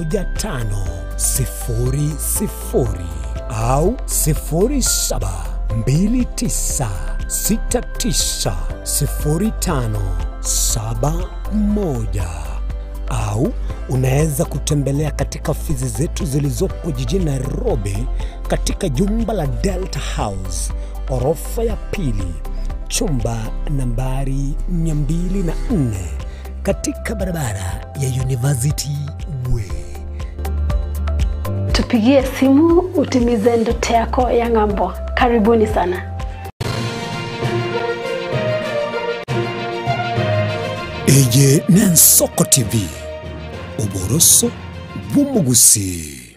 Gatano sifuri sifuri au 0729690571 au unaweza kutembelea katika ofisi zetu zilizopo jijini Nairobi katika jumba la Delta House orofa ya pili chumba nambari 204 katika barabara ya University Way. Tupigie simu utimize ndoto yako ya ng'ambo. Karibuni sana. Eye n'Ensoko TV, oboroso bw'omogusii.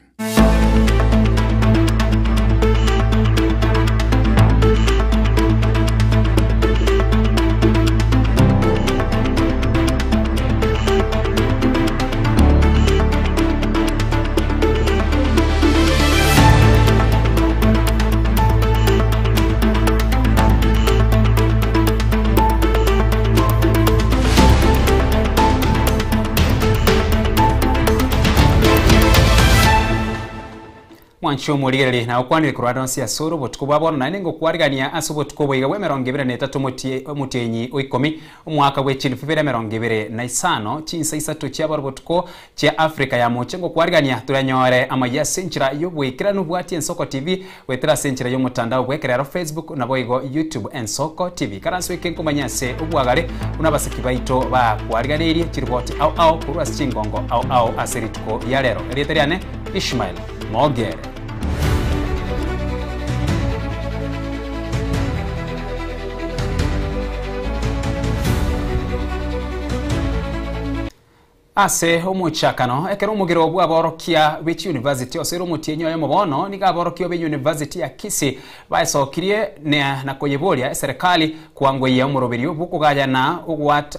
Mwanche omorigereria, nagokwanire korwa ande onsi ase ore obotuko bwa bono, naende ngokwarigania ase obotuko oboiga bw'emerongo ebere na etato omotie omotienyi o ikomi, omwaka bwe chilifu ibere emerongo ebere na isano, chinsa isato chia bono botuko chia Africa ya moche ngokwarigania toranyore amayia ase enchera y'oboikeranu bwatie Ensoko TV goetera ase enchera y'omotandao bw'ekerero Facebook naboigo YouTube Ensoko TV. Karanso eke nkomanya ase obwagare buna abaseki baito bakwariganeirie chiriboti ao ao korwa ase chingongo ao ao ase rituko ria rero. Erieta riane Ishmael Mogere. Ase omochakano, ekero omogero bw'aborokia be chiyunivasiti osoire omotienyi oyomo bono, nigo aborokia b'eyunivasiti ya Kisii baesokirie na koyeboria eserekari koangoyia omoroberio bw'okogayana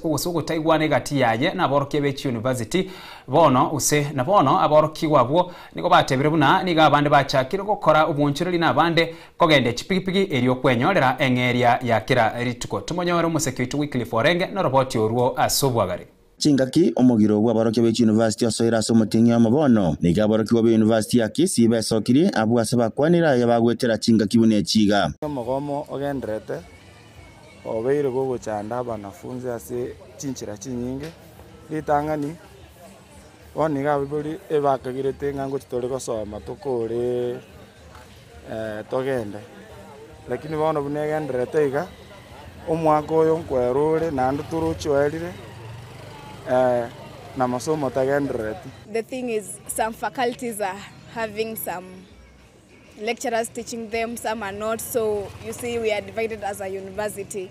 gose ogotaigwana egati yaye naborokia be chiyunivasiti bono gose na bono aborokigwa abwo nigo batebire buna nigo abande bachakire gokora obwoonchoreri na abande kogendia chipigipigi erio kwenyorera eng'eria ya kera rituko. Tomonyore omoseki oito Wycliffe Orenge noroboti orwo ase obwagare. Chingaki omogiro bw'aborokigwa be chiyunivasiti osoire ase omotienyi oyomo bono, nigo aborokigwa b'eyunivasiti ya Kisii besokirie abwo ase bakwanire aya bagwetera chingaki buna echi iga. Omogomo ogendererete obeire gogochanda abanafunzi ase chinchera chinyinge, ritang'ani, bono iga abaibori ebakagirete ng'a ngochi tore gosoma tokore togende, lakini bono buna egendererete iga, omwaka oyo nkwera ore naende toroche oerire na masomo tagenderereti. The thing is some faculties are having some lecturers teaching them, some are not, so you see we are divided as a university.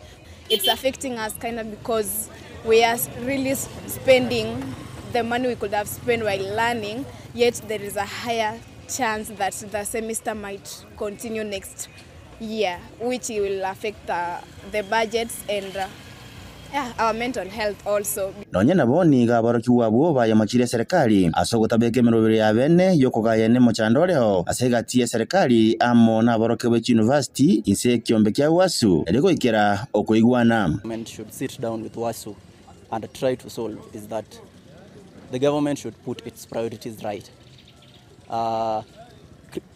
It's affecting us kind of because we are really spending the money we could have spent while learning, yet there is a higher chance that the semester might continue next year, which will affect the, the budgets and uh, yeah, our mental health also. Nonya nabo nigo aborokigwa abwo bayemochirie eserekari ase ogotabeka emerobero ya bene y'okogayana emochando oreo ase egati y'eserekari amo naborokigwa be chiyunivasiti inse y'ekiombe kia UASU erio goikera okoigwana. Government should sit down with WASU and try to solve is that the government should put its priorities right. Uh,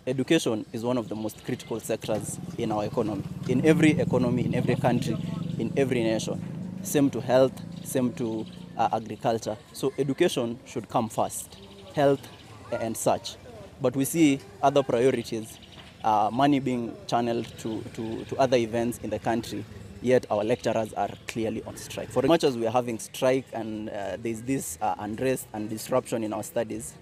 education is one of the most critical sectors in our economy, in every economy, in every country, in every nation. Same to health, same to agriculture. So education should come first, health and such. But we see other priorities, money being channeled to, to, to other events in the country, yet our lecturers are clearly on strike. For as much as we are having strike and there's this unrest and disruption in our studies,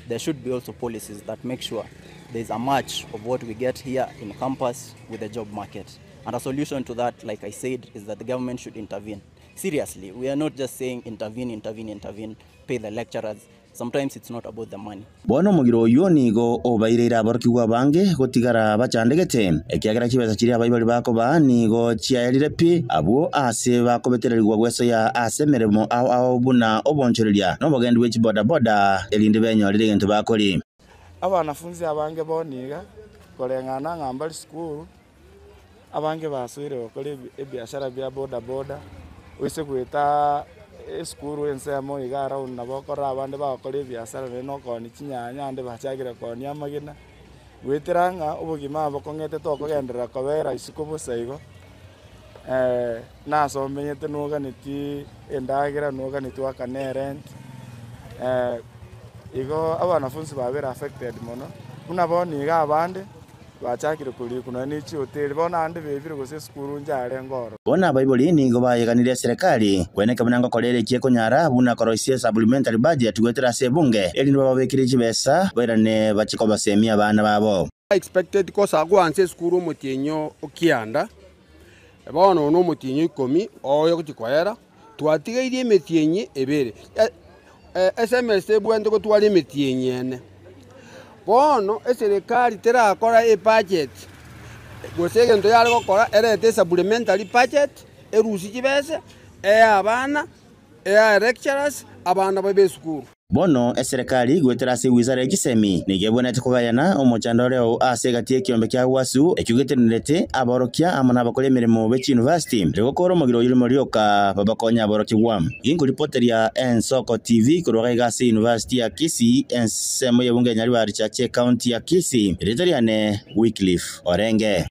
there should be also policies that make sure there's a match of what we get here in campus with the job market. And a solution to that, like I said, is that the government should intervene. Seriously, we are not just saying intervene, intervene, intervene, pay the lecturers. Sometimes it's not about the money. Bono omogiro oyio nigo obaireire aborokigwa abange gotigara bachandegete, ekiagera chibesa chiria abaibori bakobaa nigo chiaerire pi, abwo ase bakobetererigwa gwesoyia ase emeremo ao ao buna obonchoreria na obogendi bwe chibodaboda, erinde benyorere egento bakoria. Abanafunzi abange bono iga, koreng'ana ng'a mbare sukuru, abange basoire gokora ebiashara bia bodaboda, oise goeta Esukuru ensemo iga around nabo okora abande bagokora ebiasara naende na okoonia chinyanya ande bachakire koonia amagena, goetera ng'a obogima bokong'ete tokogenderera kobera isiko bosa igo, nase omenyete noganetie endagera, noganetie oakane erent, igo abanafunsi babere affected mono, buna bono iga abande. Bachakire korikwa nonya ne chihoteli, bono naende bebire gose esukuru njarenge ororo. Bono abaibori nigo bayeganirie eserekari kweneka buna ngokora ere ekia ekonyara buna koroisia esupplementary budget goetera ase ebunge, erinde bababekere chibesa bairane bachie kobasemia abana babo. Expected kosa goansa esukuru omotienyi o kianda, bono ono omotienyi o ikomi oyo ogochia koera, twatigairie emetienyi ebere, esemester ebwenerete gotwara emetienyi ene. Bono eserekari terakora ebudget, gose egento yare gokora erete esupplementary budget, erusie chibesa, eye abana, eye lecturers, abana babe esukuru. Bono eserekari goetera ase ewizara ye chisemi nigo ebwenerete kogayana omochando oreo ase egati y'ekiombe kia Gwasu ekio getenenerete aborokia amo nabakori emeremo be chiyunivasiti erio gokora omogiro oyio rimo rioka babakonye aborokigwa. Ginkoripoteria Ensoko TV korwa gaiga ase University ya Kisii ensemo y'ebunge ya Nyaribari Chache County ya Kisii. Erieta riane Wycliffe Orenge.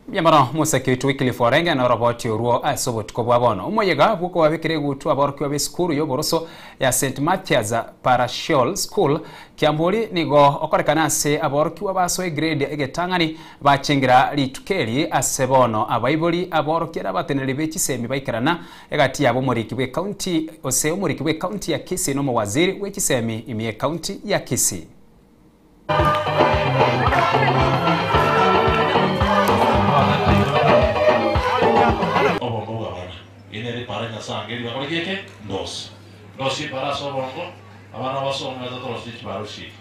Mbuya mono mosake oito Wycliffe Orenge na oroboti orwo ase obotuko bwa bono. Omoyega bw'okobabekera egutwa aborokigwa b'esukuru y'oboroso ya St Mathias Parochial School, Kiamburi nigo okorekana ase aborokigwa basoe egrade egetang'ani bachengera rituko eri ase bono abaibori, aborokia na abateneneri be chisemi baikerana egati yabo omoriki bw'ecounty ose omoriki bw'ecounty ya Kisii na omowaziri bwe chisemi ime y'ecounty ya Kisii. Obongo bw'abana. Eri nere epaara Nyasae angerire bakore ki eke? Ndosi. Ndosie epaara ase obongo, abana basome ase torosie chipaara osieke.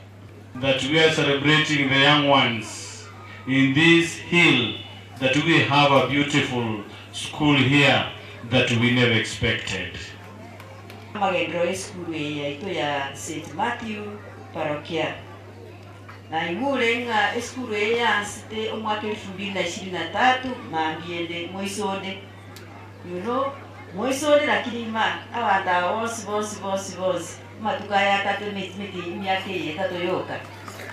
That we are celebrating the young ones in this hill that we have a beautiful school here that we never expected. Amagenderero y'esukuru eye yaito ya St. Matthew Parokia. Naigure ng'a esukuru eye yansete omwaka elfu mbili na ishirini na tatu mambia ende moiso onde. You know, moiso onde lakini ma abanto aba bonsi bonsi bonsi bonsi amatuko aya atato emeti meti emiaka eye etato yoka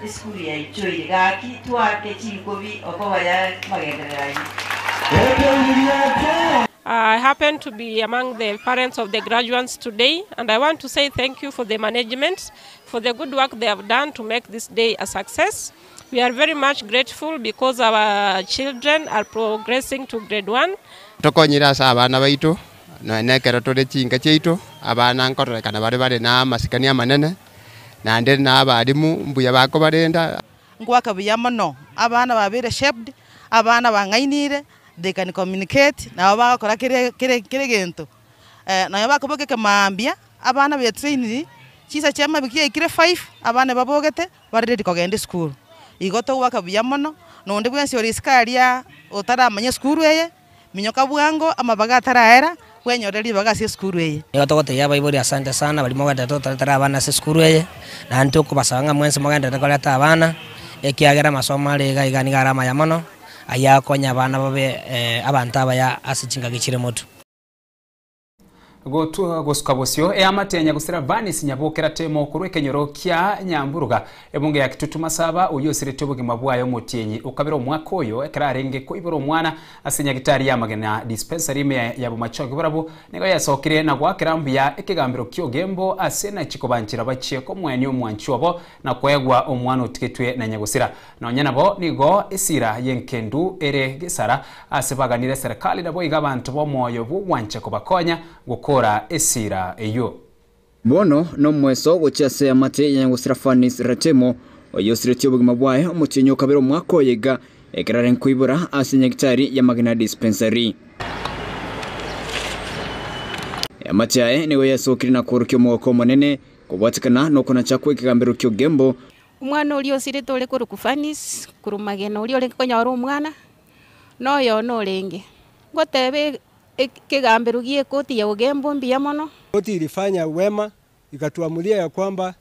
esukuru yaichoire gaki twake chinkobi okoba ya amagenderero ayio. I happen to be among the parents of the graduates today, and I want to say thank you for the management for the good work they have done to make this day a success. We are very much grateful because our children are progressing to grade 1. Tokonyire ase abana baito, nonya nekero tore chinka chiaito, abana nkororekana bare bare na amasikani amanene, naende na abalimu mbuya bakobarenda. Ngoaka buya mono, abana babeire shaped, abana bang'ainire, they can communicate, nabo bagokora kere kere kera egento. Nonya bakoboka ekemaambia, abana be trainiri, chinsa chia mambia chiaikire five, abana babogete, bare ready kogenda esukuru. Igo togoaka buya mono, na onde bwensi ore isiko aria otaramanya esukuru eye, minyoka bwango amabaga ataraera, bwenyore ribaga ase esukuru eye. Nigo togotebia abaibori asante sana baria mogenderete gotoretera abana ase esukuru eye, naende tokobasaba ng'a mwensi mogenderere koreta abana, ekiagera amasomo are iga iga nigo are amaya mono, ayio agokonya abana babe abanto abaya ase chingaki chire motwe. Gotua gosuka bosio, eamate ya Nyagusira Vanis Nyabokera Temo korwa ekenyoro kia Nyamburuga, ebunge ya Kitutu Masaba, oyio osiretie obogima bwaye omotienyi okabere omwaka oyo ekero arenge koibora omwana ase nyagitari y'amagena dispensary ime ya Bomachoge Borabu nigo yesokire na goakera mbuya ekegambero ki'ogembo ase nachi kobanchera bachie komoenia omwanchi obo na koegwa omwana otigetwe na Nyagusira. Nonya nabo nigo esira y'enkendu ere gesara ase baganire eserekari naboigo abanto b'omoyo bw'ogwancha kobakonya gokora esira eyio. Bono nomoeso gochia ase eamate ya Nyagusira Fanis Ratemo, oyio osiretie obogima bwaye omotienyi o kabere omwaka oyo iga, ekero arenge koibora ase nyagitari ya Magena Dispensary. Eamate yaye nigo yesokire na kworokia omogoko omonene kobwatekana nokonacha kw'ekegambero ki'ogembo. Omwana oria osirete ore korokwa Fanis, korwa magena oria orenge konyora omwana, na oyo one orenge. Ngoteba ekegambero gi'ekoti ya Ogembo mbuya mono. Koti ilifanya wema ikatuamulia ya kwamba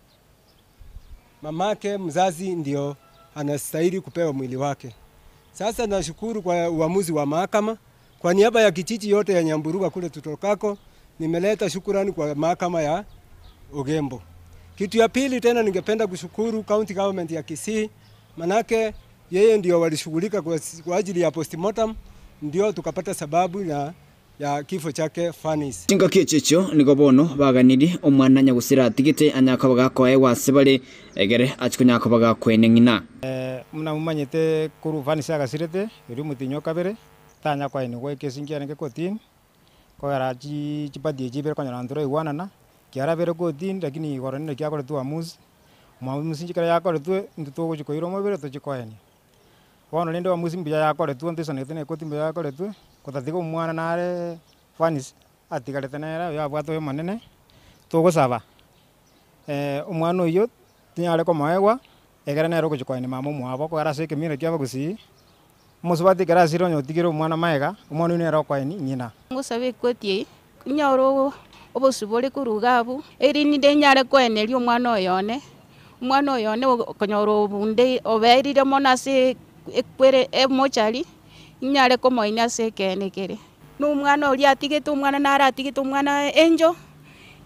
mamake mzazi ndio anastahili kupewa mwili wake. Sasa nashukuru kwa uamuzi wa mahakama. Kwa niaba ya kijiji yote ya Nyamburuga kule tutokako, Nimeleta shukurani kwa mahakama ya Ogembo. Kitu ya pili tena, ningependa kushukuru county government ya Kisii, manake yeye ndio walishughulika kwa ajili ya postmortem, ndio tukapata sababu ya kifo chake Fanis. Chingaki echicho nigo bono baganiri omwana nyagusira atigete anyaka bagakoegwa ase bare egere achikonyaka bagakwene ng'ina. Muna mumanyete kuru Fanis agasirete eri omotinyi okabere tanya kwaenigwa ekesi nkiarenge kotini kogera chipati echi ibere konyora ntoraigwanana kiarabere kotini lakini igoro nere kiakoretwe uamuzi mwamuzi nchikere yakoretwe intwe togochi koira omobere tochikoenia. Bono rende uamuzi mbuya yakoretwe ntoisanete na ekoti mbuya yakoretwe kotatiga omwana nare Fanis atigarete nere oyo abwate oyo omonene togosaba omwana oywo tinyare komoegwa egere nere ogochi koenia mama omwabo kogera ase ekemira kia abagusii omosubati ekero asire onye otigire omwana maega omwana oywo nere okoeni ng'ina. Ngosaba ekoti eye nyoro obosubore koruga abwo eri ninde nyare koeneria omwana oyo one omwana oyo one okonyora obunde oberire mono ase ekwere emochari nyare komoinia ase ekene kere na omwana oria atigete omwana nare atigete omwana enjo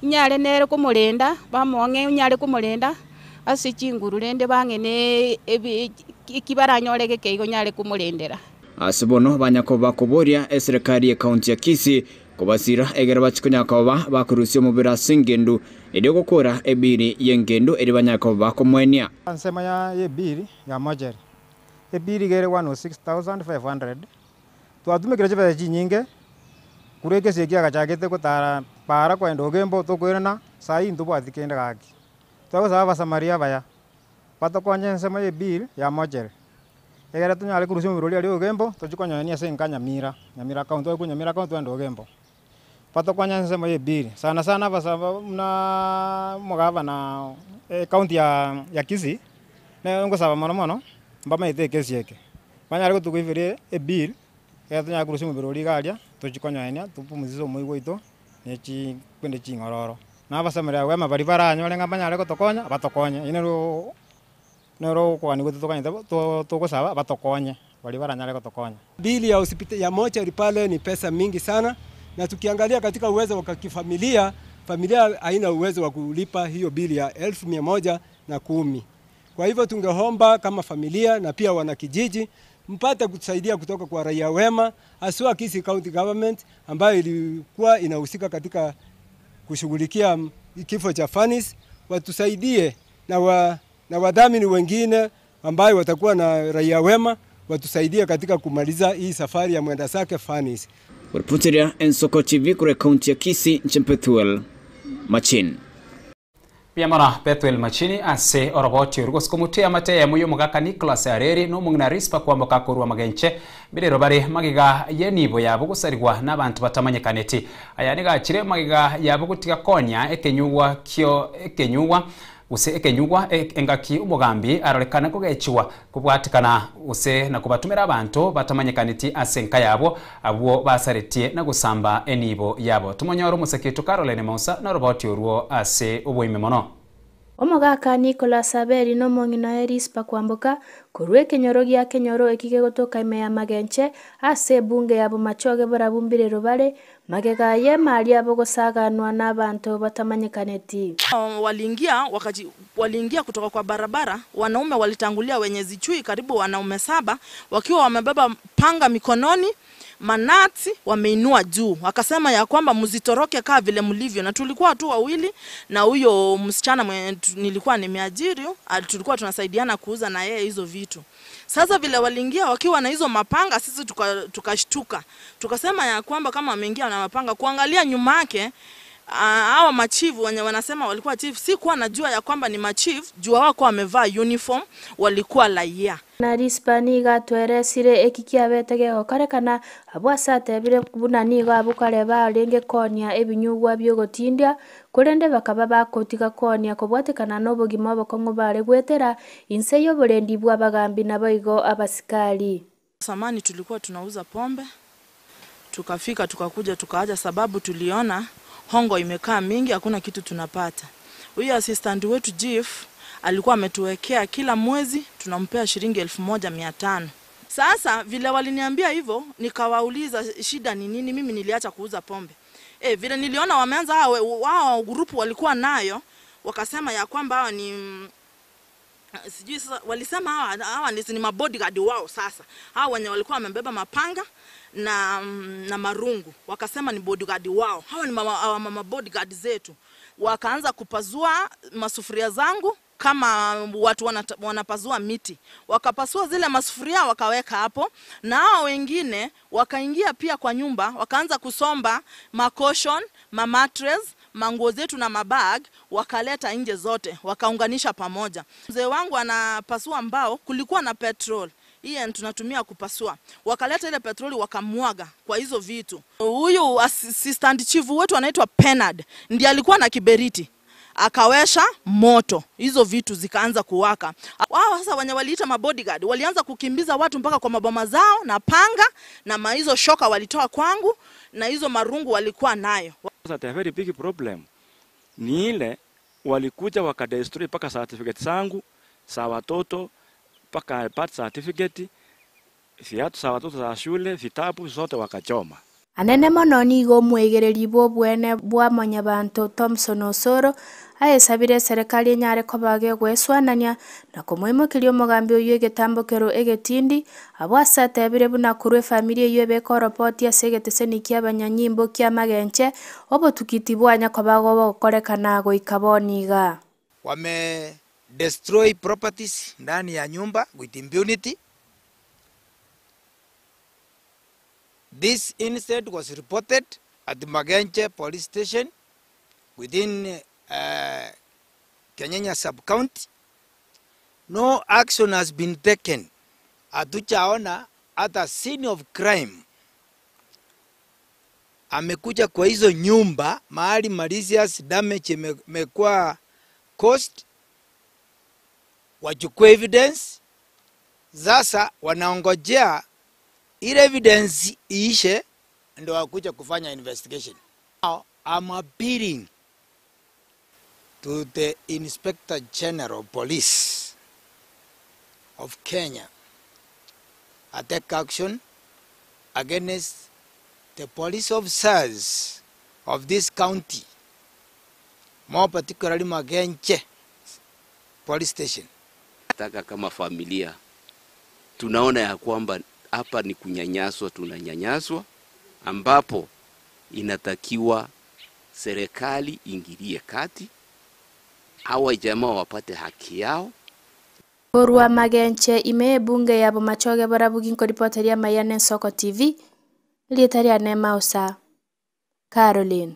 nyare nere komorenda bamong'e nyare komorenda ase chinguru rende bang'ene ebi kibaranyore gekeigo nyare komorendera. Ase bono banyakoba bakoboria eserikali ya kaunti ya Kisii kobasira egere bachikonyaka bakurusia omobere ase engendo eri ogokora ebiri y'engendo eri banyakoba bakomoenia. Nsemo ya ebiri ya mochari ebiri igere 106,500 twatumikire chibesa chinyinge kure ekesi eki agachagete gotara para kwenda Ogembo tokoirana sai ntobwati kende gaki twagosaba abasamaria baya batokonye ensemo ya ebiri ya mochari egere tonyare korusia omobere oria aria Ogembo tochikonyoenia ase enka Nyamira Nyamira county twakwa Nyamira county twende Ogembo batokonye ensemo ya ebiri sana sana abasaba muna omogavana county ya Kisii nere ngosaba mono mono mbamaete ekesi eke banyare gotugoiberia ebiri egere tonyare korusia omobere oria iga aria tochikonyoenia topumzishe omoigwa oito na chikwende ching'ororo na abasamaria wema baria baranyore ng'a banyare gotokonya batokonye eywo nero nero okogania gwaito tokanyete togosaba batokonye baria baranyare gotokonya. Bili ya hospitali ya mochari pale ni pesa mingi sana, na tukiangalia katika uwezo wa kifamilia, familia haina uwezo wa kulipa hiyo bili ya 110,000. Kwa hivyo tungeomba kama familia na pia wanakijiji mpate kutusaidia kutoka kwa raia wema, haswa Kisii County Government ambayo ilikuwa inahusika katika kushughulikia kifo cha Fanis, watusaidie na wadhamini wengine ambayo watakuwa na raia wema watusaidie katika kumaliza hii safari ya mwenda zake Fanis. Kuripotiria Ensoko TV kure kaunti ya Kisii, Nchempetuel Machin. Piamara Bethuel Machini ase oroboti orugosikomutia mateya muyo mugaka Nicholas Areri n'omong'ina Rispa kwamboka korwa magenche birero bare magiga yenibo yabo gusarigwa n'abantu batamanyekaneti aya nigachire magiga yabo gutiga konya ekenyugwa kio ekenyugwa use ekenyugwa engaki omogambi arorekana kogechiwa kubwatikana use na kubatumira abantu batamanyekaneti ase enka yabo abwo basaretie na gusamba enibo yabo tumonyoro omoseketo Caroline Mausa n'oroboti orwo ase oboime mono. Omogaka Nicholas Aberi n'omong'ina Rispa kwamboka korwa ekenyoro gia kenyoro ekige gotoka ime ya magenche ase ebunge yabo machoge barabumbire rubare magega ye mali abo gosaganwa n'abantu batamanyekaneti. Waliingia kutoka kwa barabara, wanaume walitangulia wenye zichui karibu wanaume 7 wakiwa wamebeba panga mikononi, manati wameinua juu, wakasema ya kwamba msitoroke kaa vile mlivyo. Na tulikuwa tu wawili na huyo msichana mwenye nilikuwa nimeajiri, tulikuwa tunasaidiana kuuza na yeye hizo vitu. Sasa vile waliingia wakiwa na hizo mapanga, sisi tukashtuka. Tukasema ya kwamba kama wameingia na mapanga, kuangalia nyuma yake hawa machifu wenye wanasema walikuwa chief, si kuwa najua ya kwamba ni machief juu hawako wamevaa uniform, walikuwa raia. Na Rispa niga tweresire ekikiabete gegokorekana abwo ase atebire buna nigo abwo kare barenge konia ebinyugwa biogotindia korende bakaba bakotiga konia kobwatekana n'obogima obokong'u bare gwetera inse y'oborendi bwa abagambi naboigo abasikari. Samani tulikuwa tunauza pombe, tukafika tukakuja tukaacha sababu tuliona hongo imekaa mingi, hakuna kitu tunapata. Huyu assistant wetu Chief alikuwa ametuwekea kila mwezi tunampea shilingi 1500. Sasa vile waliniambia hivyo nikawauliza shida ni nini, mimi niliacha kuuza pombe. E, vile niliona wameanza hao wao grupu walikuwa nayo, wakasema ya kwamba hawa ni sijui sasa walisema hawa hawa ni, ni mabodyguard wao. Sasa hawa wenye walikuwa wamebeba mapanga na, na marungu wakasema ni bodyguard wao, hawa ni mama, hawa mama bodyguard zetu. Wakaanza kupazua masufuria zangu kama watu wanapazua miti, wakapasua zile masufuria wakaweka hapo, na hao wengine wakaingia pia kwa nyumba wakaanza kusomba makoshon, mamatres, manguo zetu na mabag, wakaleta nje zote wakaunganisha pamoja. Mzee wangu anapasua mbao, kulikuwa na petrol hii tunatumia kupasua, wakaleta ile petroli wakamwaga kwa hizo vitu. Huyu assistant chief wetu anaitwa Penard, ndiye alikuwa na kiberiti akawesha moto, hizo vitu zikaanza kuwaka. Wao sasa wenye waliita mabodyguard walianza kukimbiza watu mpaka kwa maboma zao na panga na hizo shoka walitoa kwangu na hizo marungu walikuwa nayo. Sasa the very big problem ni ile walikuja wakadestroy mpaka certificate zangu za watoto mpaka birth certificate, viatu za watoto za shule, vitabu zote wakachoma. Anene mono nigo omwegereri bwa obwene bwa Mwanyabanto Thompson Osoro aesabire serikali enyare koba gegweswanania na komoimokeria omogambi oywo egetambokero egetindi abwo ase atebire buna korwa efamiri eywo ebeka oropoti ase egeteseni kia abanyanyimbo kia Magenche obotukiti bwanya koba gogokorekana goika bono iga. Wame destroy properties ndani ya nyumba with impunity. This incident was reported at Magenche police station within Kenyenya sub-county. No action has been taken. Hatujaona hata scene of crime. Amekuja kwa hizo nyumba mahali malicious damage imekuwa caused, wachukue evidence. Sasa wanaongojea ile evidence iishe ndio wakuja kufanya investigation. Now, I'm appealing to the Inspector General of Police of Kenya to take action against the police officers of this county, more particularly Magenche police station. Nataka kama familia tunaona ya kwamba hapa ni kunyanyaswa, tunanyanyaswa, ambapo inatakiwa serikali ingilie kati, hawa jamaa wapate haki yao. Korwa Magenche ime ebunge ya Bomachoge Borabugi nkoripoteria maiya na Ensoko TV, rieta riane Mausa Caroline.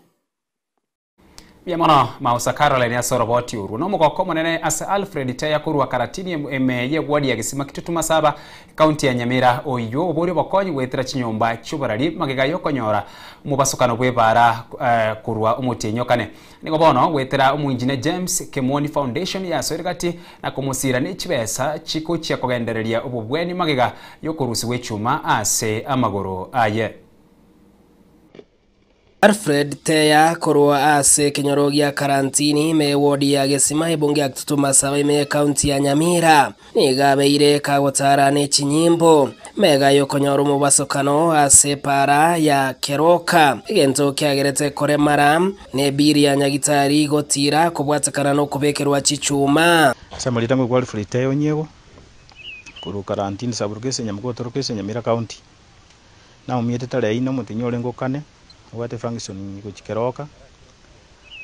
Mbuya mono Mausa Caroline ase oroboti orwo. Na omogoko omonene ase Alfred Teya korwa Karatini ime ye ward ya Gesima Kitutu Masaba county ya Nyamira oywo obori obokonyi goetera chinyomba chi'oborari magega yokonyora omobasokano bw'ebara korwa omotienyi kane. Nigo bono goetera omoengineer James Kemoni Foundation yasoire gati na komosira ne chibesa chikochia kogendereria obobweni magega yokorusiwa echuma ase amagoro aye. Alfred Teya korwa ase kenyoro gia karantini ime wodi ya Gesima ebunge ya Kitutu Masaba ime county ya Nyamira niga beire kagotara ne chinyimbo mega yokonyora omobasokano ase para ya Keroka egento kiagerete koremara ne biri ya Nyagitari gotira kobwatekana no kubekerwa chichuma. Samaritango kwa Alfred Teya onyego korwa karantini saburukese nyamugotoro Nyamira county na umiete tare ino mutinyore ngokane obwate function gochikeroka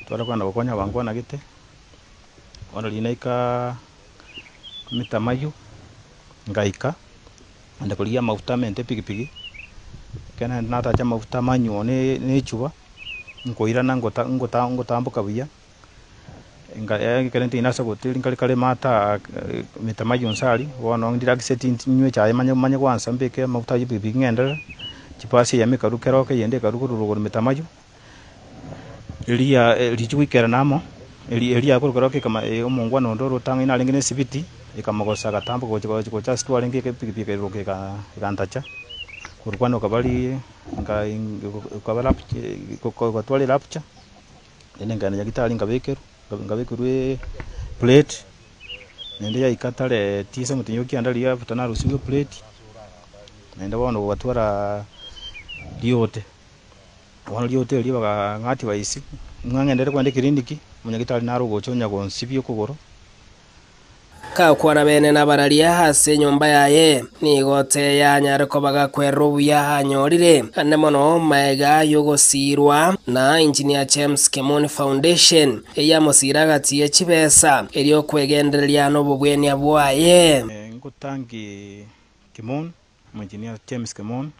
twara kwenda gokonya bangwana gete ono rinaika mitamayu ngaika ende korigia maguta mente pikipiki kena natacha maguta manyuo ne nechuba nkoirana ngota ngota ngotamboka buya nga kere ntinasa goteri nkare kare mata mitamayu nsari bono ndiragiseti nywe chaye manye manye kwansa mbeke maguta ya pikipiki ng'enderera chipasi ya mikaru keroke yende karu kururuguru mitamayu eria richuikera namo eria kurukeroke kama omongwana ondo rutanga ina renge nesibiti ikamogosa gatambo gocha gocha gocha renge pikipiki ruke ka ikantacha kurukwana kabali nga kabala ko twale rapture ene ngana nyagitari ngabekeru ngabekeru plate nende yaikatare tisa mutinyo kiandaria futana rusiwe plate nende bono gwatwara riote Bono riote erio bakang'a advice, ng'a ng'enderere kogenda ekiriniki, omonyagitari nare ogocha onya gonsibia okogoro. Gakwana bene nabararia ase enyomba yaye, nigo teyanyare koba gakwerera obuya anyorire, naende mono magega y'ogosiirwa na Engineer James Kemoni Foundation, eyamosiire agati ye chibesa, erio okwegendereria nobobwenia bwaye. Ngotangi Kimon, Engineer James Kimon,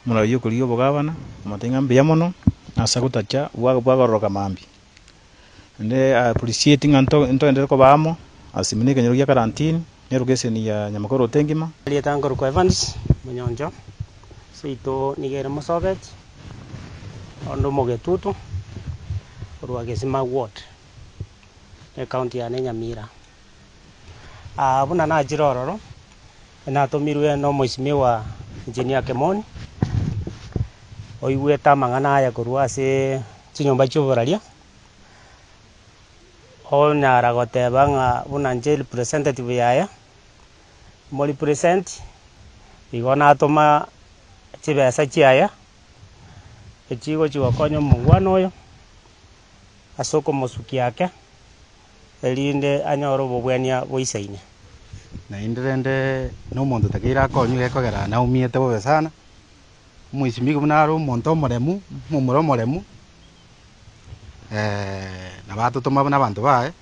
omorwari okorigia obogabana, omotebia ng'a mbuya mono ase agotacha bwagororoka mambia. Naende I appreciate ng'a ntogenderere koba amo ase buna ekenyoro gia Karantini, na erokeseni ya Nyamakoroto engima. Erieta nkorokwa Evans Monyoncho, seito nigo ere Mosobeti, onde omogetutu korwa Gesima ward, ecounty yane Nyamira. Buna nachire ororo, natomirwe nomoisimigwa Engineer Kemoni, oigwete amang'ana aya korwa ase chinyomba chia oboraria, onyara goteba ng'a buna inche representative yaye, mo represent, igo natoma chibesa chiaye, echigochi gokonya omongwana oyo, ase okomosukia ake, erinde anyore obobwania boisaine. Naende rende na omonto otakeire akonywe gekogera naumiete bobe sana, omoisimigwa buna are omonto omoremu, omomura omoremu, nabo atotoma buna abanto baye,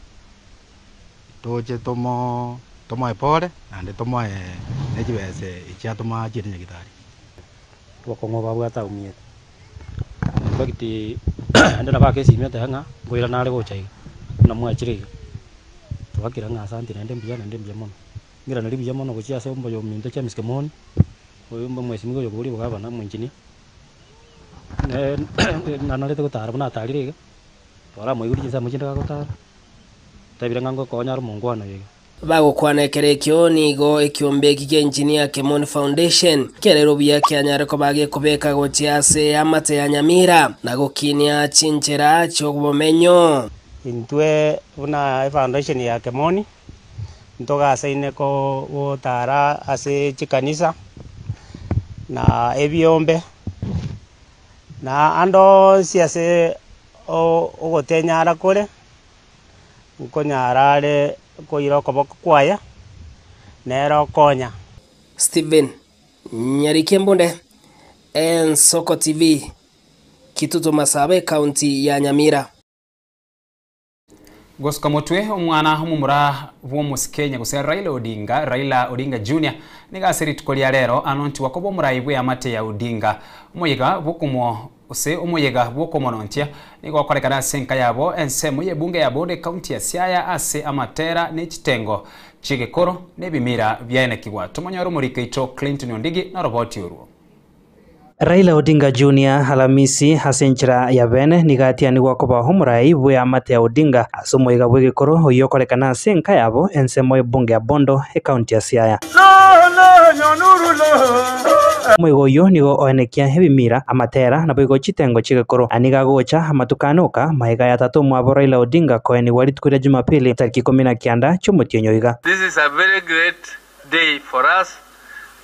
toche tomo tomoe pore, naende tomoe ne chibesa echi atoma achiere nyagetari. Obokong'u babwate aumiete. In fact ende nabo akesimia oteba ng'a nkoirana are gocha iga, buna mwachire iga. Twakira ng'a asanti naende mbuya naende mbuya mono. Ng'iraneri buya mono gochia ase omoyo ominto James Kimoni, oyo mwesimigwa oyo okoboria obogabana omoengineer, nanarete gotara buna atarire iga, twaramoigure chinsemo chinde gagotara, otebire ng'a ngokonya are omongwana oyo iga. Bagokwana ekero ekio nigo ekiombe eki kia Engineer Kemoni Foundation kiareire obuya kianyare koba gekobeka gochia ase eamate ya Nyamira na gokinia chinchera chi'obomenyo. Intwe buna efoundation ya Kemoni ntogasaine gotara ase chikanisa na ebiombe na ande onsi ase ogotenyara kore nkonyara are koira okoboko kwaye, nere okonya. Stephen Nyariki Embunde, Ensoko TV, Kitutu Masaba, Ekaunti ya Nyamira. Gosuka motwe omwana omomura bw'omosikenya gose Raila Odinga, Raila Odinga Junior, nigo ase rituko ria rero anontiwa koba omorai bw'eamate ya Odinga. Omoyega bw'okomo gose omoyega bw'okomonontia nigo okorekana ase enka yabo ensemo y'ebunge ya Bondo ekaunti ya Siaya ase amatera ne chitengo chi'egekoro na ebimira biaenekigwa. Tomonyore omoriko oito Clinton Ondigi noroboti orwo. Raila Odinga Junior Alamisi ase enchera ya bene nigo atianigwa koba omorai bw'eamate ya Odinga ase omoyega bw'egekoro oyio okorekana ase enka yabo ensemo y'ebunge ya Bondo ekaunti ya Siaya. Omoyega oyio nigo oenekia ebimira, amatera naboigo chitengo chi'egekoro na nigo agocha amatuko ane oka magega ya tata omwabo Raila Odinga koenigwa rituko ria Jumapili tariki ikomi na kianda chi'omotienyi oiga. This is a very great day for us,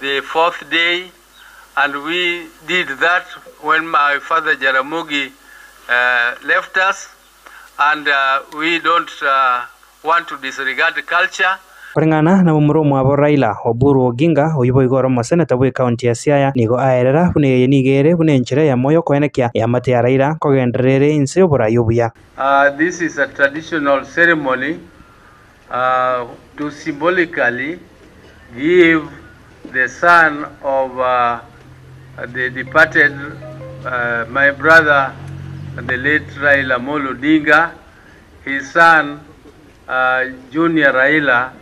the fourth day, and we did that when my father Jaramogi left us, and we don't want to disregard culture. Koreng'ana na momura omwabo Raila, Oburu Oginga, oyio boigo ore omoseneta bw'ecounty ya Siaya, nigo aerera buna eye nigo ere buna enchera eyemo y'okoenekia eamate ya Raila nkogenderera ere inse y'oborai obuya. This is a traditional ceremony to symbolically give the son of the departed my brother the late Raila Amolo Odinga, his son Junior Raila,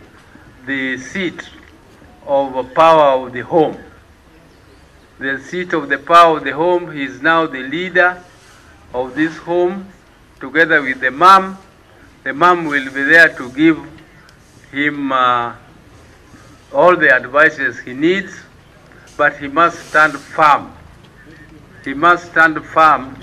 the seat of power of the home. The seat of the power of the home, he is now the leader of this home together with the mom. The mom will be there to give him all the advices he needs, but he must stand firm. He must stand firm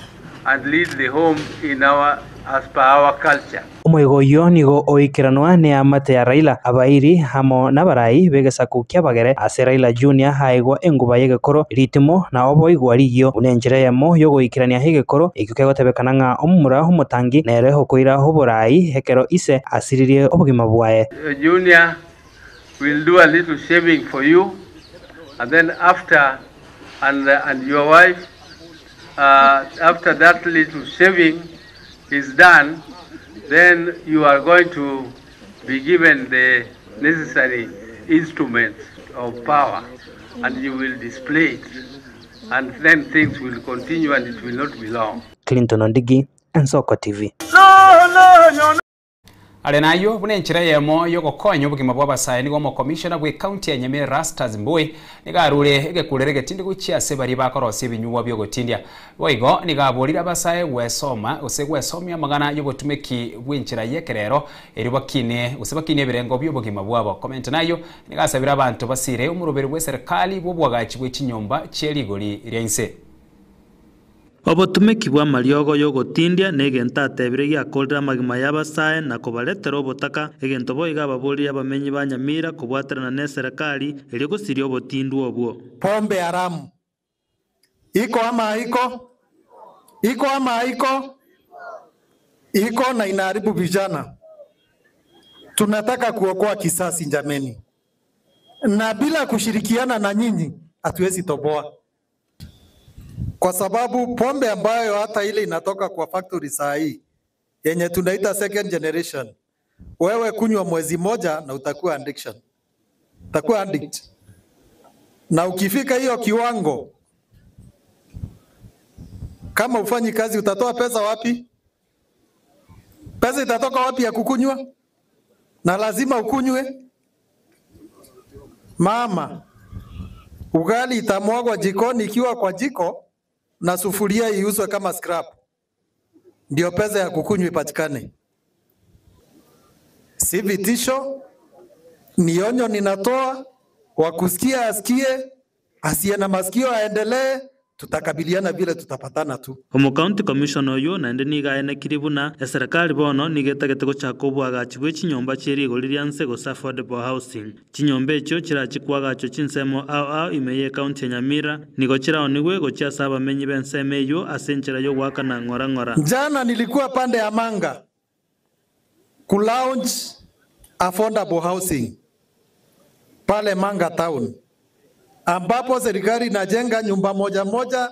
and lead the home in our as per our culture. Omoigo oyio nigo oikeranwa neamate ya Raila, abairi amo nabarai b'egesaku ki'abagere ase Raila Junior aegwa enguba y'egekoro, ritimo na oboigwa rigio buna enchera eyemo y'ogoikerania egekoro ekio kegotebekana ng'a omomura omotangi nere okoira oborai ekero ise asiririe obogima bwaye. Junior will do a little shaving for you and then after and, and your wife after that little shaving is done then you are going to be given the necessary instruments of power and you will display it and then things will continue and it will not be long. Clinton Ondigi, Ensoko TV. Are nayio buna enchera eyemo yogokonya obogima bwa abasae nigo omokomishona bwe ekaunti ya Nyamira Erastus Mbui nigo arure egekurero egetindi gochia ase baria bakorosia ebinyugwa biogotindia. Boigo nigo aborire abasae gwesoma gose gwesomia amang'ana yobotumeki bwenchera yekerero erio bakine gose bakinie ebirengo biobogima bwabo. Komenta nayio nigo asabire abanto basire omoroberi bwe serikali bw'obwagachi bwe chinyomba chie rigori ria inse. Obotumeki bwa amariogo yogotindia na egento atebire giakorire amagima y'abasae na kobaretera obotaka egento boiga ababorire abamenyi ba Nyamira kobwaterana na eserekari erio gosiria obotindu obwo. Pombe haramu iko ama haiko? Iko ama haiko? Iko na inaharibu vijana. Tunataka kuokoa kisasi jameni, na bila kushirikiana na nyinyi hatuwezi toboa, kwa sababu pombe ambayo hata ile inatoka kwa factory saa hii yenye tunaita second generation, wewe kunywa mwezi moja na utakuwa addiction, utakuwa addict, na ukifika hiyo kiwango, kama ufanyi kazi utatoa pesa wapi? Pesa itatoka wapi ya kukunywa? Na lazima ukunywe. Mama, ugali itamwagwa jikoni ikiwa kwa jiko na sufuria iuzwe kama scrap, ndio pesa ya kukunywa ipatikane. Si vitisho, ni onyo ninatoa, wa kusikia asikie, asiye na masikio aendelee. Tutakabiliana vile tutapatana tu. Omo county commissioner oyo naende nigo aenekire buna eserikali bono nigo etagete gochaka obwagachi bwa chinyomba chia rigori ria nse gose affordable housing. Chinyomba echio chirachi kwagachwa chinsemo ao ao ime ya ekaunti ya Nyamira nigo chiraonigwe gochia ase abamenyi ba ensemo eywo ase enchera ya ogoakana ng'ora ng'ora. Jana nilikuwa pande ya Manga ku launch affordable housing pale Manga town ambapo serikali inajenga nyumba moja moja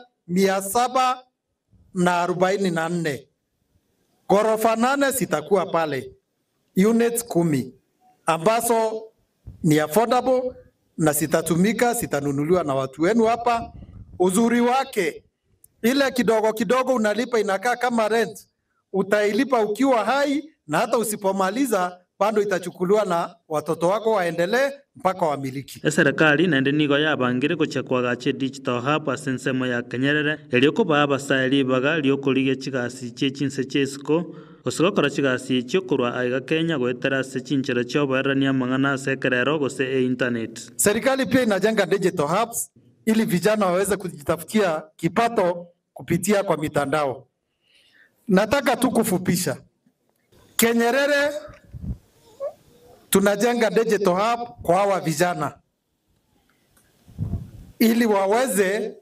744, ghorofa 8 zitakuwa pale, units 10 ambazo ni affordable na zitatumika, zitanunuliwa na watu wenu hapa. Uzuri wake ile kidogo kidogo unalipa inakaa kama rent, utailipa ukiwa hai, na hata usipomaliza bado itachukuliwa na watoto wako waendelee mpaka wamiliki. Eserikali naende nigo yabangire gochia kwagacha digital hub ase ensemo ya Kenyerere erio kobaa abasae ribaga riokorigia chigasi chie chinse chia isiko gose gokora chigasi echio korwa aiga Kenya goetera ase chinchera chia oboererania amang'ana ase ekerero gose e internet. Serikali pia inajenga digital hubs ili vijana waweze kujitafutia kipato kupitia kwa mitandao. Nataka tu kufupisha, Kenyerere tunajenga digital hub kwa hawa vijana ili waweze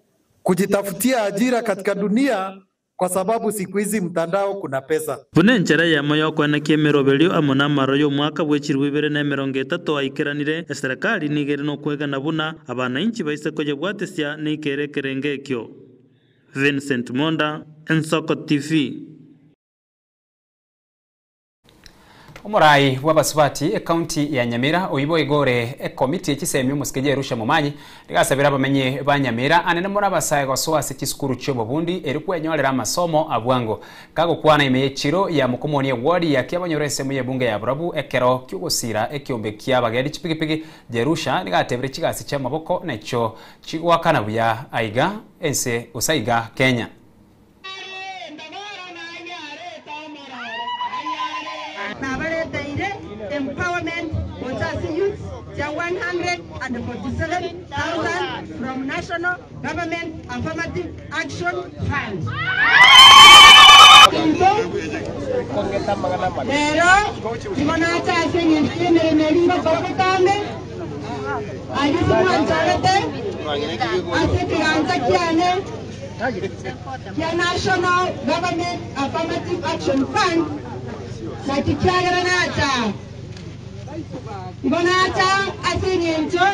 kujitafutia ajira katika dunia, kwa sababu siku hizi mtandao kuna pesa. Buna enchera eyemo yokoenekia emeroberio amo na amaro ya omwaka bwa 2030 aikeranire eserikali nigo ere na okwegena buna abanainchi baise koyebwatesia niikere ekerenge ekio. Vincent Monda, Ensoko TV. Omorai bw'abasubati ekaunti ya Nyamira oibo igore ekomiti echisemi omosike Jerusha Momanyi rigasabira abamenyi ba Nyamira anene muri abasae gosoa ase chisukuru chia obobundi eri kwenyorera amasomo abwango kagokwana ime y'echiro ya Mukumoni eward ya kiabanyora esemo y'ebunge ya Burabu ekero kiogosira ekiombe kia abageni chipigipigi Jerusha nigatebire chigasi chia amaboko nacho chigwakana buya aiga ense osaiga Kenya. Nabareteire empowerment Ochasi youth cha 147,000 from National Government Affirmative Action Fund. Baminto, rero nigo nacha ase eng'encho y'emeremo eria ngokora botambe, ayio timwanchorete ase ekegancha kiane kia National Government Affirmative Action Fund, nakio kiagera nacha. Igo nacha ase eng'encho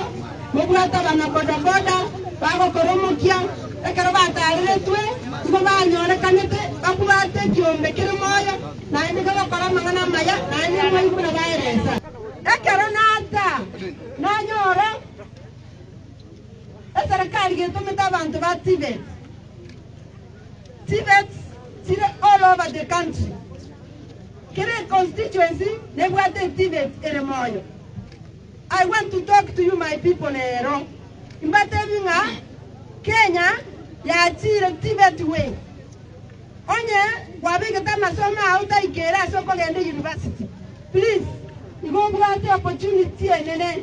mobwate abanabodaboda bagokora omokia, ekero batareretwe nigo banyorekanete bakubate ekiombe kere moyo, naende kegokora amang'ana amaya, naende mwaigwa buna baeresa. Ekero nacha nanyora eserekari getomete abanto ba TVET, TVETs chire all over the country. Kera econstituency nebwate eTVET ere moyo. I want to talk to you my people rero, imbatebi ng'a Kenya yachire TVET way. Onye kwabegete amasomo ao taikere ase okogenda university, please igo obwate opportunity enene,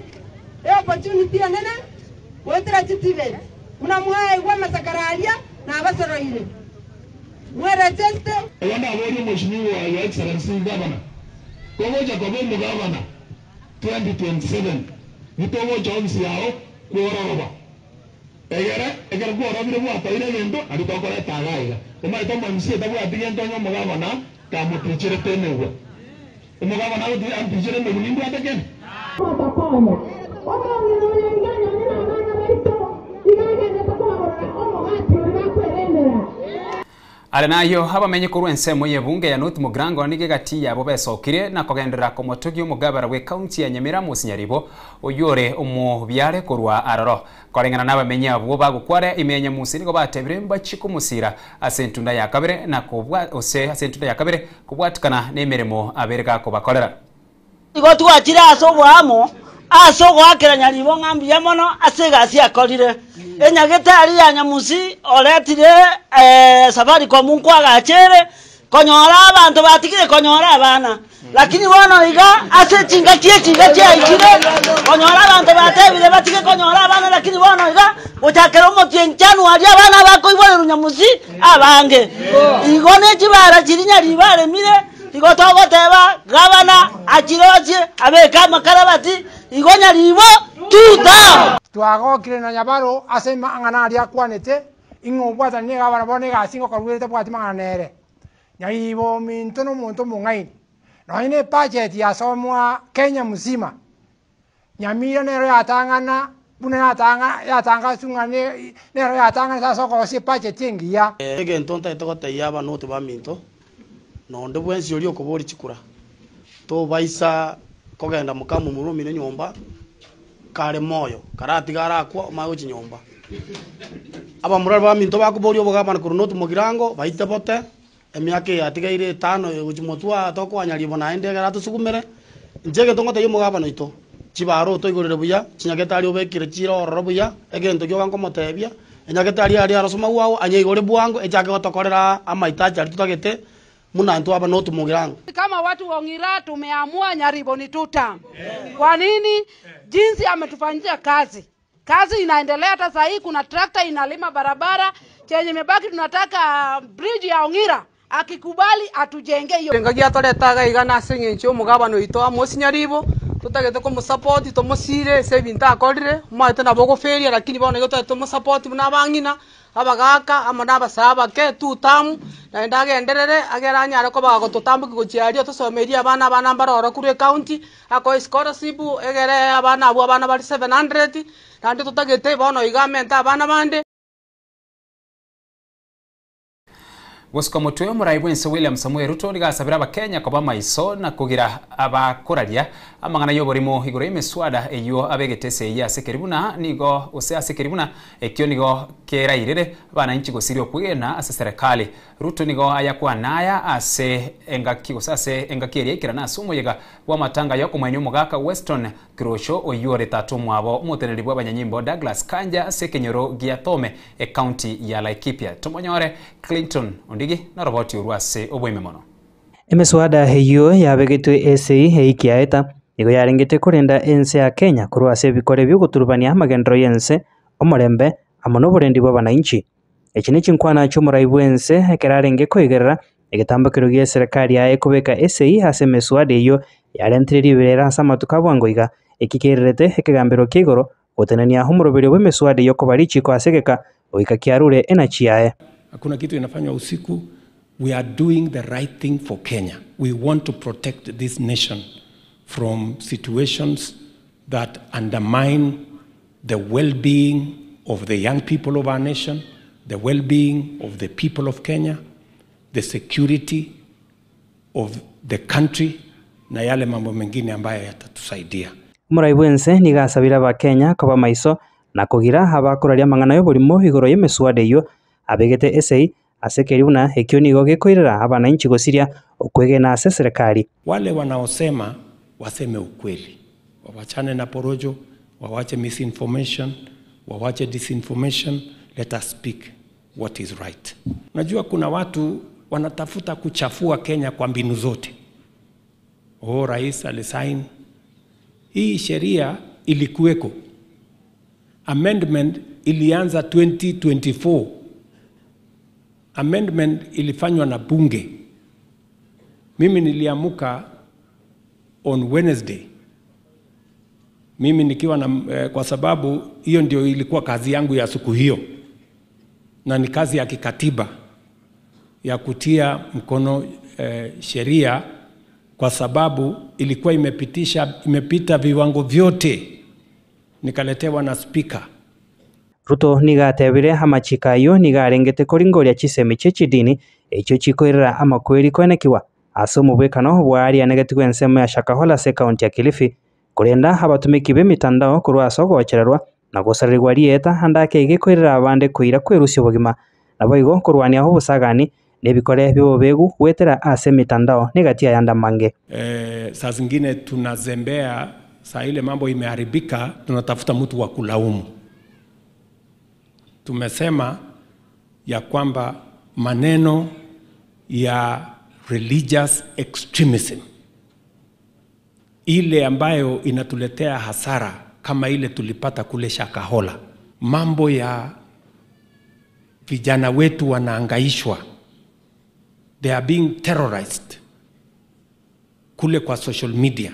eopportunity enene goetera chiTVET. Buna mwaigwa amasakara aria nabasoroire. Mweregesite. Igo ndaborie Omweshimiwa Your Excellency Governor, kogocha koba omogavana 2027 nitogocha ofisi yao kwororoba egere ekero kworobire gwatoire egento nario tokoreta iga iga. Omanyete omo MCA tabwati gento onye omogavana kamoticherete emegwa. Omogavana agoti antichere emegwa nimbwate kende? Gotokonya. Omong'ina oyo iga nonye nabana baito iga agendete kobagorera omogati oria bakwerendera. Are nayio abamenyi korwa ensemo y'ebunge ya North Mugirango nigo egati yabo besokire na kogenderera komotogia omogabera bw'ecounty ya Nyamira Amos Nyaribo oyio ore omobiare korwa aroro. Koreng'ana nabamenyi abwo bagokwara ime ya Nyamusi nigo batebire mbachie komosira ase entunda ya kabere na kobwa gose ase entunda ya kabere kobwatikana nemeremo abere gakobakorera. Igo twachire ase oboamo ase ogoakera Nyaribo ng'a mbuya mono ase egasi akorire. Enyagetari ya Nyamusi oretire Safaricom nkoagachere konyora abanto batigire konyora abana. Lakini bono iga ase chingaki echi iga chiaikire konyora abanto batebire batige konyora abana lakini bono iga gochakera omotienyi January abana abakoiborerwa Nyamusi abange. Igo ne chibara chiria Nyaribo aremire. Igo togoteba, Gavana achirochie abeke amakarabati, igo nyaribo tuta. Twagokire na Nyabaro ase amang'ana aria akwanete, ing'a obwatani na egavana bono egasi ngokorwa ere tabwati mang'ana nere. Nyaribo ominto nomonto omong'aini, nonye na ebudget yasomwa Kenya mzima, Nyamira nero yatang'ana buna yatang'a yatangaswe ng'a ne nero yatang'anete ase okorosia ebudget engiya. Egento ntagete gotebia abanoti baminto, na onde bwensi oria okoboria chikura, tobaisa kogenda mokamomura omino nyomba kare moyo, karatiga arakwa omanye gochia nyomba. Abamura baminto bakoboria obogabana korwa North Mugirango, baite bote, Emiaka eye yatigaire etano egochia motwe aa tokoanya ribo naende ekero atosugumere, inche egento ngotebia omogabana oito, chibaro otoigorere buya, chinyagetari obekire chire ororo buya, egento gioka nkomotebia, enyagetari aria arose omagwago anyeigore bwango echake gotokorera amaitaji aria totagete buna intwe aba notomogirango. Kama watu wa Ong'ira tumeamua Nyaribo ni two term. Kwa nini? Jinsi ametufanyia kazi. Kazi inaendelea hata saa hii kuna tractor inalima barabara. Chenye imebaki tunataka bridge ya Ong'ira. Akikubali atujenge hiyo. Engaki atoreta iga iga nase eng'encho y'omogabana oito Amos Nyaribo, totagete komosapoti tomosire ase ebinto akorire, omanyete nabo ogoferia lakini bono igo totagete tomosapoti buna abang'ina, abagaaka amo na abasae abake two term, naende agenderere agere anyare koba agototambokia gochia aria otosomerie abana abana mbare ororo korwa ecounty, akoe scholarship egere abana abwo abana bare 700, naende totagete bono iga amente abana bande. Gosuka motwe omorai bw'ense William Samoei Ruto nigo asabire abakenya koba maiso na kogira abakoraria amang'ana y'oborimo igoro y'emeswada eyio abegete esegi ase keribuna nigo gose ase keribuna ekio nigo kerairere abananchi gosiria okwegena ase serekali. Ruto nigo ayakwana aya ase engaki gose ase engaki eria aikerana ase omoyega bw'amatanga y'okomoenia omogaka Weston Kirosho oyio ore tata omwabo omoteneneri bw'abanyanyimbo Douglas Kanja ase ekenyoro gia Thome Ecounty ya Laikipia. Tomonyore Clinton Ondigi noroboti orwo ase oboime mono. Emeswada eyio yabegetwe esegi eikiaeta nigo yarengete korenda ense ya Kenya korwa ase ebikore bi'ogoturubania amagenderero y'ense, omorembe, amo noborendi bw'abanainchi. Echi nechinkwana chi'omorai bw'ense ekero arenge koigerera Egetambokero gia eserekari yaye ekobeka esei ase emeswada eyio yarentire riberera ase amatuko a bwango iga, eki kererete ekegambero kia igoro gotenenia omoroberio bw'emeswada eyio koba richiko ase egeka goika kiarure enachi yaye. Hakuna kitu inafanywa usiku. We are doing the right thing for Kenya. We want to protect this nation from situations that undermine the well-being of the young people of our nation, the well-being of the people of Kenya, the security of the country na yale mambo mengine ambayo yatatusaidia. Omorai bw'ense nigo asabire Abakenya koba maiso na kogira abakoraria amang'ana y'oborimo igoro y'emeswada eyio abegete esei ase ekeri buna ekio nigo gekoirera abananchi gosiria okwegena ase eserekari. Wale wanaosema waseme ukweli, wawachane na porojo, wawache misinformation, wawache disinformation, let us speak what is right. Unajua kuna watu wanatafuta kuchafua Kenya kwa mbinu zote. Oh, rais alisign hii sheria ilikuweko, amendment ilianza 2024 amendment ilifanywa na bunge. Mimi niliamuka on Wednesday, mimi nikiwa na eh, kwa sababu hiyo ndio ilikuwa kazi yangu ya siku hiyo, na ni kazi ya kikatiba ya kutia mkono eh, sheria kwa sababu ilikuwa imepitisha imepita viwango vyote, nikaletewa na spika. Ruto nigo atebire amachiko ayio nigo arengete koringoria chisemi chia echidini echio chikoirera amakweri koenekiwa ase omobwekano bwarianegetigwe ensemo ya Shakahola ase ekaunti ya Kilifi korenda abatumiki ba emitandao korwa ase ogochererwa na gosarerigwa rieta ande ake iga ekoirera abande koira kwerusia obogima. Naboigo korwania obosagani na ebikore bia obobegu goetera ase emitandao na egati ayande amange. Eh, saa zingine tunazembea, saa ile mambo imeharibika, tunatafuta mtu wa kulaumu. Tumesema ya kwamba maneno ya religious extremism ile ambayo inatuletea hasara kama ile tulipata kule Shakahola, mambo ya vijana wetu wanaangaishwa, they are being terrorized kule kwa social media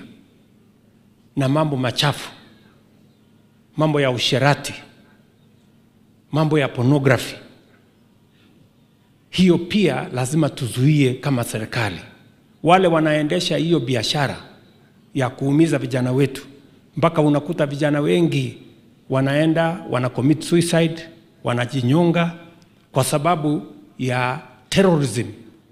na mambo machafu, mambo ya usherati, mambo ya pornography. Hiyo pia lazima tuzuie kama serikali. Wale wanaendesha hiyo biashara ya kuumiza vijana wetu, mpaka unakuta vijana wengi wanaenda wana commit suicide, wanajinyonga kwa sababu ya terrorism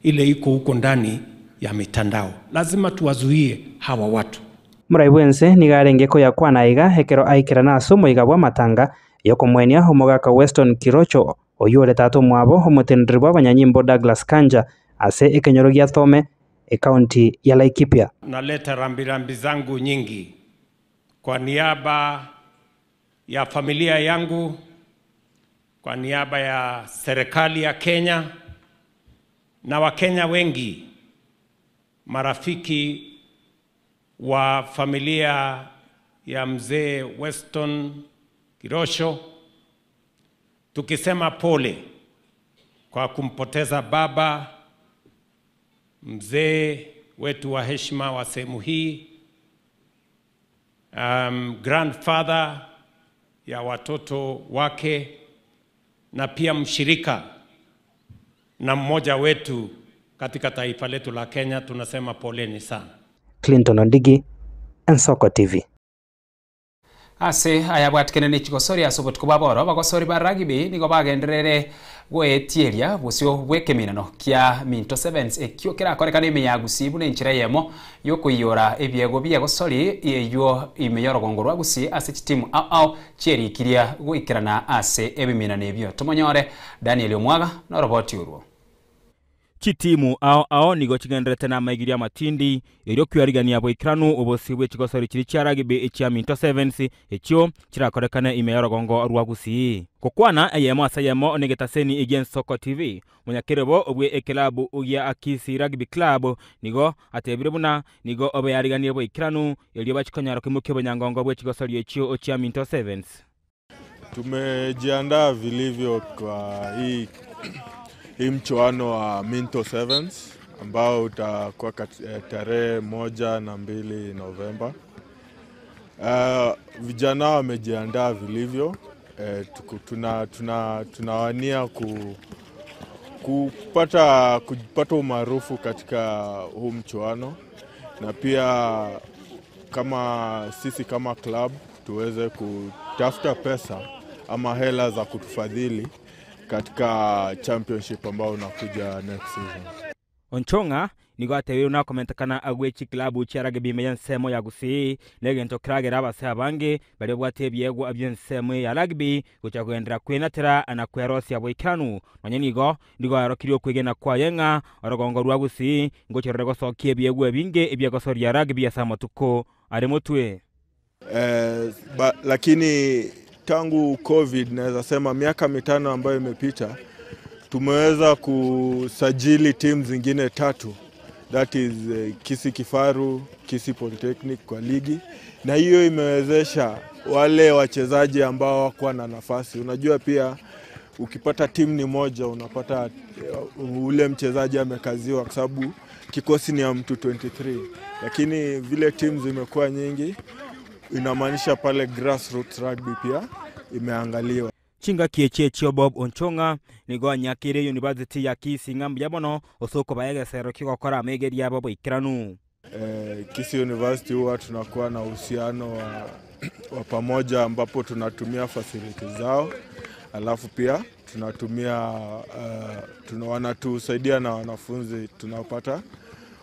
ile iko huko ndani ya mitandao. Lazima tuwazuie hawa watu. Morai bwense nigo arenge koyakwana iga ekero aikerana ase omoiga bwa amatanga yokomwenia omogaka Weston Kirocho oywo ore tata omwabo omoteneneri bwa abanyanyimbo Douglas Kanja ase ekenyoro gia Thome ekaunti ya Laikipia. Naleta rambirambi zangu nyingi kwa niaba ya familia yangu, kwa niaba ya serikali ya Kenya na Wakenya wengi, marafiki wa familia ya mzee Weston Kirosho, tukisema pole kwa kumpoteza baba mzee wetu wa heshima wa sehemu hii, grandfather ya watoto wake na pia mshirika na mmoja wetu katika taifa letu la Kenya. Tunasema poleni sana. Clinton Ondigi, Ensoko TV. Ase ayabwatikene ne chigosori ase obotuko bwa boro abagosori ba rugby nigo bagenderere goetieria bosio bwa ekeminano kia Minto Sevens ekio kerakorekana ime ya Gusii buna enchera eyemo yokoiyora ebiego bia egosori eywo ime ya orogongo rwa Gusii ase chitimu ao ao chierikiria goikerana ase ebiminano ebio. Tomonyore Daniel Omwaga na oroboti orwo. Chitimu ao ao nigo chigenderete na amaigirio amatindi erio kwerigania boikeranu obosio bwe chigosori chiria chia rugby echia Minto Sevens echio chirakorekane ime y'orogongo rwa Gusii. Gokwana eyemo ase eyemo negetaseni egia Ensoko TV, omonyakerobo obwe ekelabu gia Kisii Rugby Club nigo atebire buna nigo obeyariganirie boikeranu erio bachikonyara koimokia obonyangongo bwe chigosori echio chia Minto Sevens. Tumejiandaa vilivyo kwa hii Hii mchuano wa Minto Sevens ambao utakuwa tarehe 1 na 2 Novemba. Vijana wamejiandaa vilivyo. Tunawania kupata umaarufu katika huu mchuano na pia kama sisi kama club tuweze kutafuta pesa ama hela za kutufadhili katika championship ambao unakuja next season. Onchong'a nigo atebirwe na komentekana agwe chiklabu chia rugby ime ensemo ya Gusii na egento keragera abase abange baria babwate ebiegwa bia ensemo ya rugby gocha kogenderera kwenatera na kwerosia boikeranu nonye nigo nigo arokirie okwegena kwaye ng'a orogongo rwa Gusii ngocherere gosokia ebiegwa ebinge ebiagosoria rugby ase amatuko are motwe. Lakini tangu COVID, naweza sema miaka 5 ambayo imepita, tumeweza kusajili timu zingine tatu, that is Kisii Kifaru, Kisii Polytechnic kwa ligi, na hiyo imewezesha wale wachezaji ambao hawakuwa na nafasi. Unajua pia ukipata timu ni moja, unapata ule mchezaji amekaziwa kwa sababu kikosi ni ya mtu 23, lakini vile timu zimekuwa nyingi, inamaanisha pale grassroots rugby pia imeangaliwa. Chingaki echi echio Bob Onchong'a nigo anyakire University ya Kisii ng'a mbuya mono ase okobaa egesero kigokora amaigeria abo boikeranu. Kisii University huwa tunakuwa na uhusiano wa pamoja ambapo tunatumia facilities zao, alafu pia tunatumia wanatusaidia na wanafunzi tunapata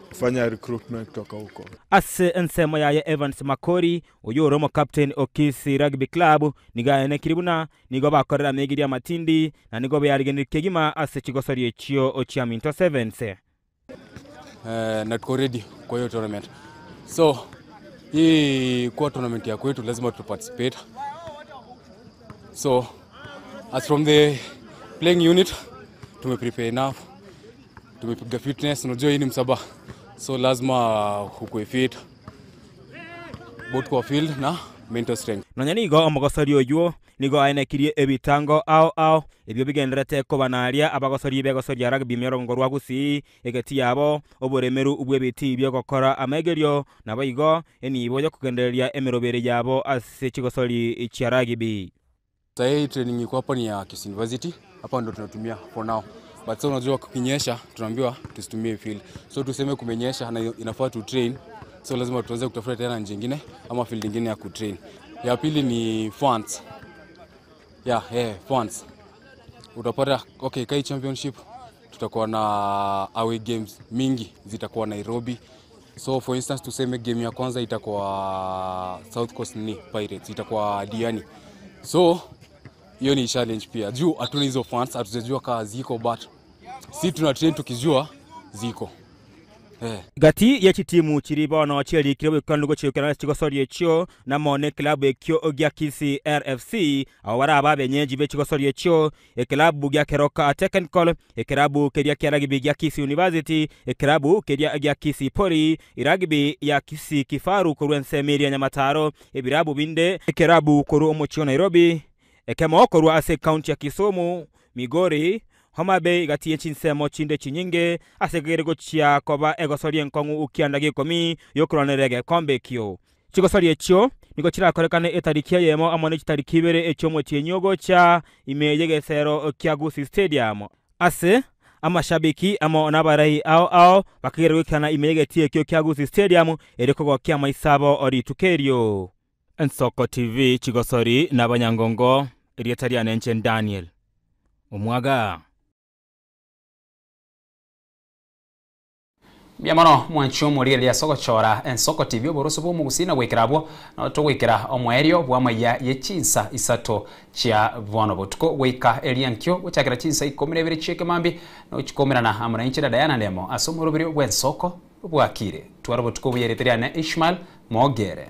kufanya recruitment kutoka huko. Ase ensemo yaye Evans Makori oyo ore omocaptain o Kisii Rugby Club nigo aenekire buna nigo bakorera amaigeria amatindi na nigo bearigenerie kegima ase chigosoria echio chia Minto Sevens. Na tuko ready kwa hiyo tournament. So hii kuwa tournament ya kwetu lazima tu participate. So as from the playing unit tume prepare enough, tumepiga fitness. Unajua hii ni msaba, so lazima ukue fit both kwa field na mental strength. Nonya nigo omogosori oywo nigo aenekirie ebitango ao ao ebio bigenderete kobanaria abagosori begosoria rugby miorongo rwa Gusii egeti yabo oboremeru bw'ebiti biogokora amaigerio nabo igo enibo yokogendereria emerobere yabo ase chigosori chia rugby. Sasa hii training iko hapa ni ya Kisii University, hapa ndo tunatumia for now. But sasa unajua kukinyesha tunaambiwa tusitumie field. So tuseme kumenyesha na inafaa tu train. So lazima tuanze kutafuta tena njia nyingine ama field nyingine ya kutrain. Ya pili ni funds. Yeah, funds. Utapata okay, kai championship tutakuwa na away games mingi zitakuwa Nairobi. So for instance tuseme game ya kwanza itakuwa South Coast ni Pirates, itakuwa Diani. So hiyo ni challenge pia. Juu hatuna hizo funds, hatujajua kaa ziko, but si tuna train tukijua ziko. Gati ya chitimu chiri bono chiarikire bwikanu gochiukana chigosoria echio namo ne club ekio gia Kisii RFC abo bara abenyeji be chigosoria echio, ekilabu gia Keroka Technical, ekilabu keria kia rugby gia Kisii University, ekilabu keria gia Kisii Poly, irugby ya Kisii Kifaru korwa ensemo eria Nyamataro, ebirabu binde ekirabu korwa omochio Nairobi, ekemo korwa ase county ya Kisumu, Migori, Homa Bay gati chinsemo chinde chinyinge ase kegere gochia koba egosoria enkong'u ukianda gia 10 yokoranera egekombe ekio. Chigosoria echio nigo chirakorekana etariki eyemo amo na chitariki 2 echio omotienyi ogocha ime y'egesero kia Gusii Stadium ase amashabiki amo n'abarai ao ao bakigere goikana ime y'egetie ekio kia Gusii Stadium ere kogokia maisabo orituko erio. Ensoko TV chigosori na abanyangongo erieta riane Daniel Omwaga. Mbuya mwanchi omorigereria ase ogochora Ensoko TV oboroso bwa omogusii na goikera abwo no togoikera omoerio bwa amaiya ye chinsa 3 chia bono botuko goika eria nkio gochakera chinsa 12 chieke mambi nochikomerana amo na inche Diana Ndemo ase omoroberio bwa Ensoko bwakire twara botuko buyerete riane Ishmael Mogere.